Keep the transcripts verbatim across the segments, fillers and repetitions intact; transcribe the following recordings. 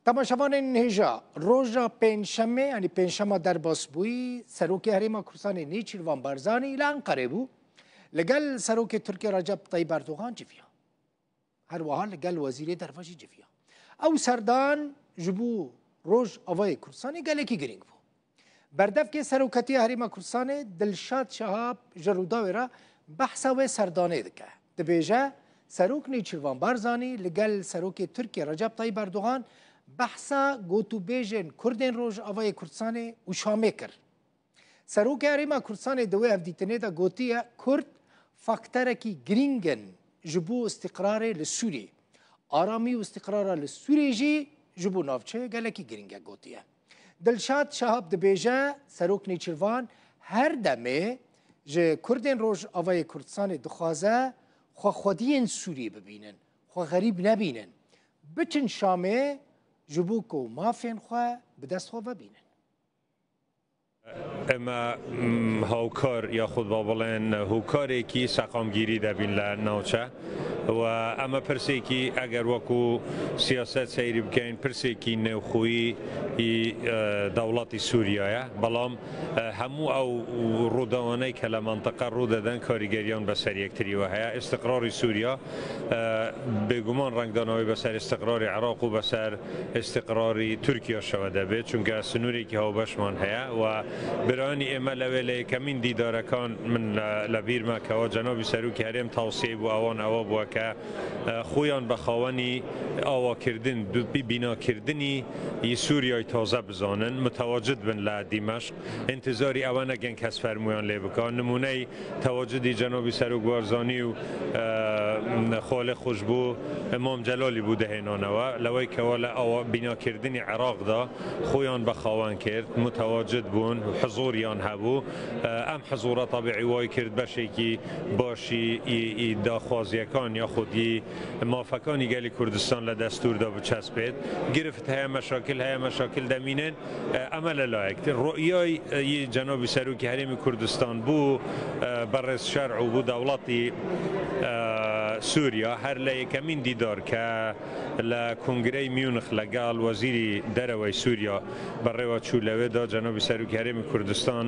Temaşevanên hêja, roja Pêncşemê, yanî Pêncşema derbas bûyî, Serokê Herêma Kurdistanê Nêçîrvan Barzanî li Enqerê bû. Li gel Serokê Tirkiyê Recep Tayyip Erdogan civiya. Her wiha li gel Wezîrê Derve jî civiya. Ew serdan ji bo Rojavayê Kurdistanê gelekî girîng bû. Berdevkê Serokatiya Herêma Kurdistanê Dilşad Şehab ji Rûdawê re behsa wê serdanê dike. Dibêje, Serok Nêçîrvan Barzanî li gel Serokê Tirkiyê Recep Tayyip Erdogan behsa gotûbêjên Kurdên Rojavayê Kurdistanê û Şamê kir. Serokê Herêma Kurdistanê di wê hevdîtinê de gotiye, Kurd fakterekî girîng in ji bo îstîqrarê li Sûriyê. Aramî û îstîqrara li Sûriyê jî ji bo navçeyê gelekî girîng e, gotiye. Dilşad Şehab dibêje, Serok Nêçîrvan her demê ji Kurdên Rojavayê Kurdistanê dixwaze xwe xwediyên Sûriyê bibînin, xwe xerîb nebînin. Biçin Şamê ji bo ku mafên xwe bi dest xwe vebînin. ئێمە هاوکار یاخود با بڵێن هوکارێکی سەقامگیری دەبین لە ناوچە و ئەمە پرسێکی ئەگەر وەکو سیاسەت سەیری بکەین پرسێکی نێوخۆیی دەوڵەتی سووریایە، بەڵام هەموو ئەو ڕووداوانەی کە لە مەنتەقە ڕوو دەدەن کاریگەریان بەسەر یەکتریوە هەیە. ئیستقراری سووریا بێگومان ڕەنگدانەوەی بەسەر ئیستقراری عێراق و بەسەر ئیستقراری تورکیاشەوە دەبێت، چونکە سنوورێکی هاوبەشمان هەیە و برایانی ئێمە لەوێ لە یەکەمین دیدارەکان من لە بیرمە کەەوە جەنابی سەرروکی هەرێم تاوسێ بوو ئەوان ئەوە بووە کە خۆیان بە خاوەنی ئاواکردن بیناکردنی ئی سووریای تازە بزانن، متەواجد بن لە دیمەشق. ئینتیزاری ئەوە نەگەن کەس فەرمویان لێ بکە. نمونەی تەواجدی جەنابی سەرۆک بارزانی و خۆلێ خوشبوو مام جەلالی بوو دەهێنانەوە لەوەی کەوا لە ئەوە بیناکردنی عێراقدا خۆیان بە خاوەن کرد، متەواجد بوون و حزوریان هەبوو. ئەم حزورە تەبیعی وای کرد بەشێکی باشی داخوازیەکان یاخودی مافەکانی گەلی کوردستان لە دەستوردا بچەسپێت. گرفت هەیە، مەشاکل هەیە، مەشاکل دەمینێن. ئەمە لە لایەک تر. ڕۆیای جەنابی سەرۆکی هەرێمی کوردستان بوو بەڕێز شەرع و بوو دەوڵەتی سووریا هەر لە یەکەمین دیدار کە لە کۆنگرەی میونخ لەگەڵ وەزیری دەرەوەی سووریا بەڕێوە چوو. لەوێدا جەنابی سەرۆکی هەرێمی کوردستان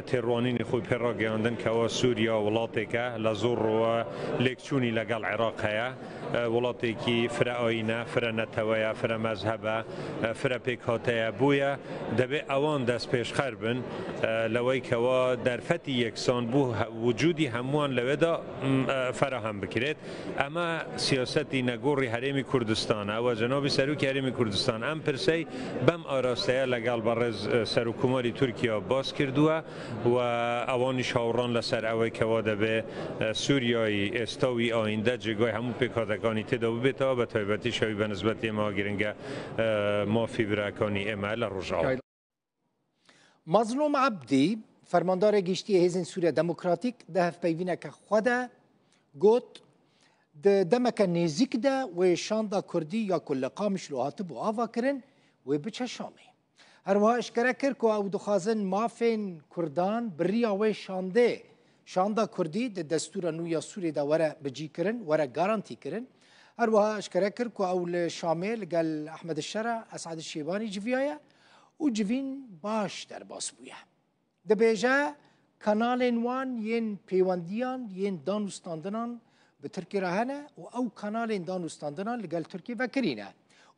تێڕوانینی خۆی پێ ڕاگەیاندن کەوا سووریا وڵاتێکە لە زۆر ڕووە لێکچوونی لەگەڵ عێراق هەیە. وڵاتێکی فرە ئاینە، فرە نەتەوەیە، فرە مەزهەبە، فرە پێکهاتەیە. بۆیە دەبێ ئەوان دەست پێشخەر بن لەوەی کەوا دەرفەتی یەکسان بوو وجودی هەمووان لەوێدا فەراهەم بکرێت. ئەمە سیاسەتی نەگۆڕی هەرێمی کوردستانە و جەنابی سەرۆکی هەرێمی کوردستان ئەم پرسەی بەم ئاراستەیە لەگەڵ بەڕێز سەرۆککۆماری تورکیا باس کردووە و ئەوانیش هاوڕان لەسەر ئەوەی کەوا دەبێ سووریایی ئێستا و ئی ئایندە جێگای هەموو پێکهاتەکانی تێدا ببێتەوە، بە تایبەتی شەوی بە نسبەت ئێمە گرنگە مافی براکانی ئێمە لە ڕۆژاوا. مەزلوم عەبدی، فەرماندارê گشتیê Hêzên Sûriya Demokratîk di hevpeyvîneke xwe de got, di demeke nêzîk de wê şanda kurdî ya ku li Qamişlo hatibû avakirin, wê biçe Şamê. Her wiha eşkere kir ku ew dixwazin mafên kurdan bi riya wê şandê, şanda kurdî di destûra nû ya Sûrê de were bicîkirin, were garantîkirin. Her wiha eşkere kir ku ew li Şamê li gel Ehmed Şera, Esad Şêbanî civiyaye û civîn baş derbas bûye. Dibêje, kanalên wan yên pêwendiyan, yên danûstandinan bi Tirkî re hene û ew kanalên danûstandinan li gel Tirkî vekirî ne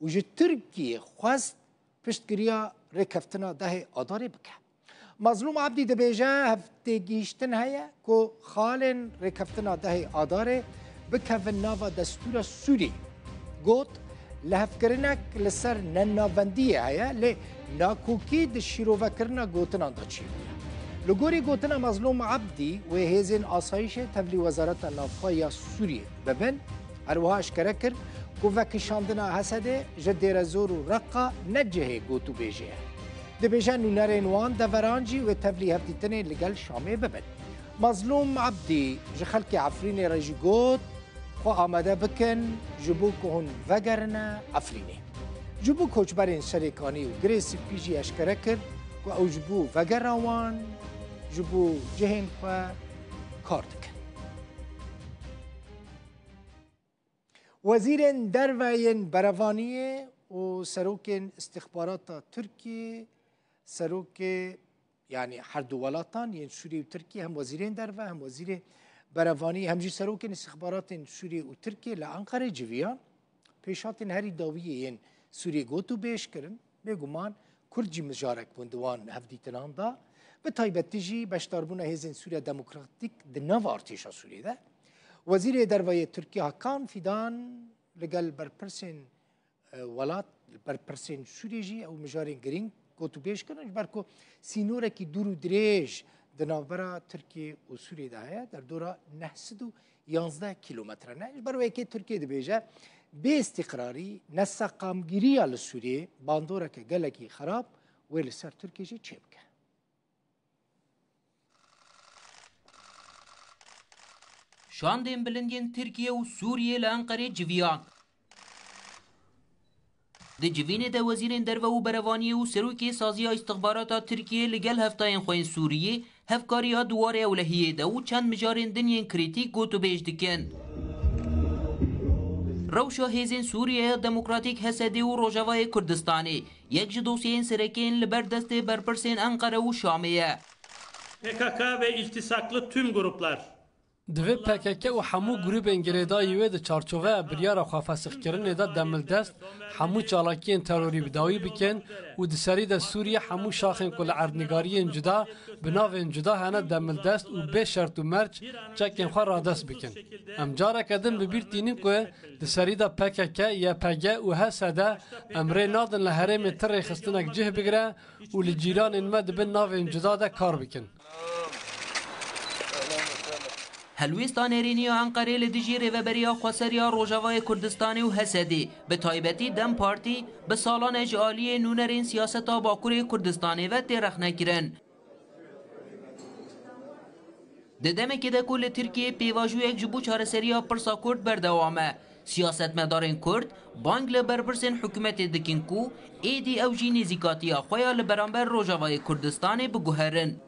û ji Tirkiyê xwest piştgiriya rêkeftina dehê Adarê bike. Mazlûm Abdî dibêje, hevtêgihîştin heye ku xalên rêkeftina dehê Adarê bikevin nava destûra Sûrî. Got, lihevkirinek li ser nenavendiyê heye, lê nakokî di şîrovekirina gotinan de çêbûye. Li gorî gotina Mazlûm Abdî, wê hêzên asayîşê tevlî Wezareta Navxwe ya Sûriyê bibin. Her wiha eşkere kir ku vekişandina Hesedê ji Dêrezor û Reqa ne cihê gotûbêjê ye. Dibêje nûnerên wan deveran jî wê tevlî hevdîtinê li gel Şamê bibin. Mazlûm Abdî ji xelkê Efrînê re jî got, xwe amade bikin ji bo ku hûn vegerine Efrînê. Ji bo koçberên Serêkanî û Girê Spî jî eşkere kir ku ew ji bo vegera wan ji bo cihên xwe kar dikin. Wezîrên Derve yên Berevaniyê û serokên istixbarata Tirkiyê, serokê, yanî her du welatan yên Sûriyê û Tirkiyê, hem wezîrên derve, hem wezîrê berevanî, hem jî serokên istixbaratên Sûriyê û Tirkiyê li Enqerê civiyan. Pêşhatên herî dawiyê yên Sûriyê gotûbêj kirin. Bêguman Kurd jî mijarek bûn di wan hevdîtinan de. Bi taybetî jî beşdarbûna Hêzên Sûriya Demokratîk di nav artêşa Sûriyê de. Wezîrê Derve yê Tirkiye Hakan Fidan li gel berpirsên, e, welat, berpirsên Sûriyê jî ew mijarên girîng gotûbêj kirin, ji ber ku sînorekî dûr û dirêj di navbera Tirkiye û Sûriyê de heye, derdora neh sed û yanzdeh kîlometre ne. Ji ber wê yekê Tirkiye dibêje, bê îstîqrarî, neseqamgiriya li Sûriyê bandoreke gelekî xerab wê li ser Tirkiye jî çêbike. Şandên bilind yên Tirkiye û Sûriyê li Enqerê civiyan. Di civînê de wezîrên derve û berevaniyê û serokê saziya îstixbarata Tirkiyê li gel hevtayên xwe yên Sûriyê hevkariya di warê ewlehiyê de û çend mijarên din yên krîtîk gotûbêj dikin. Rewşa hêzên Sûriyeya Demokratîk, H S D, û Rojavayê Kurdistanê yek ji dosyeyên sereke yên li ber destê berpirsên Enqere û Şamê ye. P K K ve iltisaklı tüm gruplar. Divê P K K û hemû grûbên girêdayî wê di çarçoveya biryara xwefesixkirinê de demildest hemû çalakiyên terorî bi dawî bikin û di serî de Sûriye hemû şaxên ku li erdnigariyên cuda bi navên cuda hene demildest û bê şert û merc çekên xwe radest bikin. Em careke din bi bîr tînin ku di serî de P K K, Y P G û H S D em rê nadin li herêmê ti rêxistinek cih bigire û li cîranên me di bin navên cuda de kar bikin. Helwêsta nêrîniya Enqerê li dijî Rêveberiya Xweser ya Rojavayê Kurdistanê û H S D, bi taybetî DEM Partî, bi salan e ji aliyê nûnerên siyaseta Bakurê Kurdistanê ve tê rexnekirin. Di demekê de ku li Tirkiyê pêvajoyek ji bo çareseriya pirsa Kurd berdewam e, siyasetmedarên Kurd bang li berpirsên hikûmetê dikin ku êdî ew jî nêzîkatiya xwe ya li beramber Rojavayê Kurdistanê biguherin.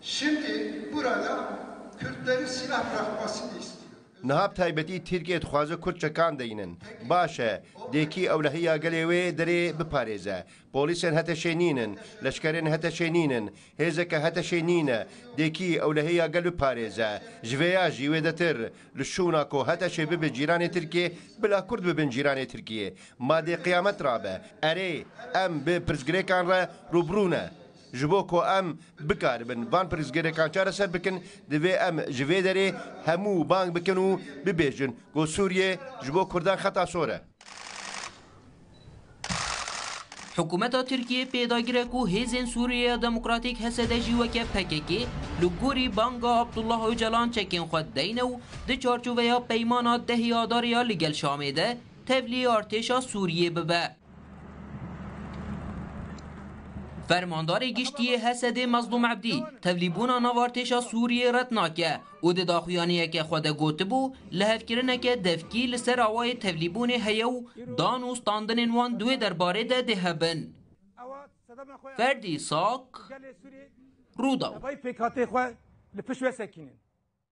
Şimdi burada Kürtlerin silah bırakmasını istiyor. Niha bi taybetî Tirkiye dixwaze Kurd çekan deynin. Baş e, dêkî ewlehiya gelê wê derê biparêze. Polîsên HTŞê nînin, leşkerên HTŞê nînin, hêzeke HTŞê nîne, dêkî ewlehiya gel biparêze. Ji vê ya jî wêdetir, li şûna ku HTŞê bibe cîranê Tirkiyê, bila Kurd bibin cîranê Tirkiyê. Ma dê qiyamet rabe. Erê, em bi pirsgirêkan re rûbirû ne. Ji bo ku em bikaribin van pirsgirêkan çareser bikin, divê em ji vê derê hemû bang bikin û bibêjin ku Sûriye ji bo Kurdan xeta sor e. Hikûmeta Tirkiyê pêdagir e ku Hêzên Sûriyeya Demokratîk, H S D, jî weke P K K li gorî banga Abdullah Ocalan çekên xwe deyne û di çarçoveya peymana dehê Adarê ya li gel Şamê de tevlî artêşa Sûriyê bibe. Fermandarê Giştî yê H S D Mezlûm Ebdî tevlîbûna nav artêşa Sûriyê red nake û di daxuyaniyeke xwe de gotibû, lihevkirineke devkî li ser awayê tevlîbûnê heye û dan û standinên wan di wê derbarê de dê hebin. Ferdî Sak, Rûdaw. Tevayî pêkhatê xwe li pişt wê sekînin.